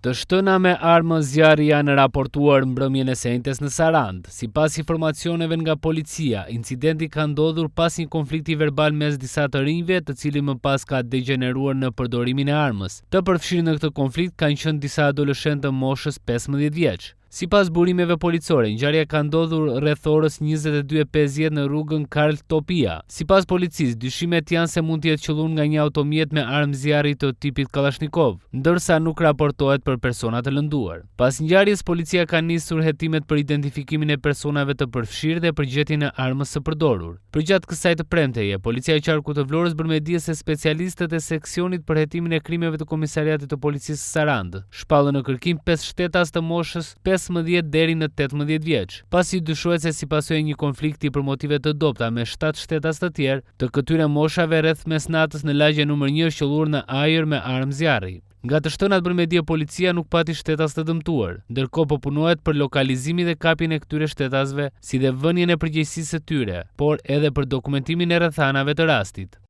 Të shtëna me armë zjarri janë raportuar mbrëmjen e së enjtes në Sarandë. Sipas informacioneve nga policia, incidenti ka ndodhur pas një konflikti verbal mes disa të rinjve, të cili më pas ka degjeneruar në përdorimin e armës. Të përfshirë në këtë konflikt kanë qenë disa adoleshentë të moshës 15 vjeç. Sipas burimeve policore, ngjarja ka ndodhur rreth orës 22:50 në rrugën Karl Topia. Sipas policisë, dyshimet janë se mund të jetë qëlluar nga një automjet me armë zjarri të tipit Kallashnikov, ndërsa nuk raportohet për persona të lënduar. Pas ngjarjes, policia ka nisur hetimet për identifikimin e personave të përfshirë dhe për gjetjen e armës së përdorur. Përgjatë kësaj të premteje, Policia e Qarkut të Vlorës bën me dije se specialistët e seksionit për hetimin e krimeve të Komisariatit të Policisë së Sarandë shpallën në kërkim pesë shtetas të moshës 15 deri në 18 vjeç, pasi dyshohet se si pasojë e një konflikti për motive të dobëta me shtatë shtetas të tjerë të këtyre moshave rreth mesnatës në lagjen numër 1 është qëlluar në ajër me armë zjarri. Nga të shtënat bën me dije policia nuk pati shtetas të dëmtuar, ndërkohë po punohet për lokalizimin dhe kapjen e këtyre shtetasve, si dhe vënien e përgjegjësisë së tyre, por edhe për dokumentimin e rrethanave të rastit.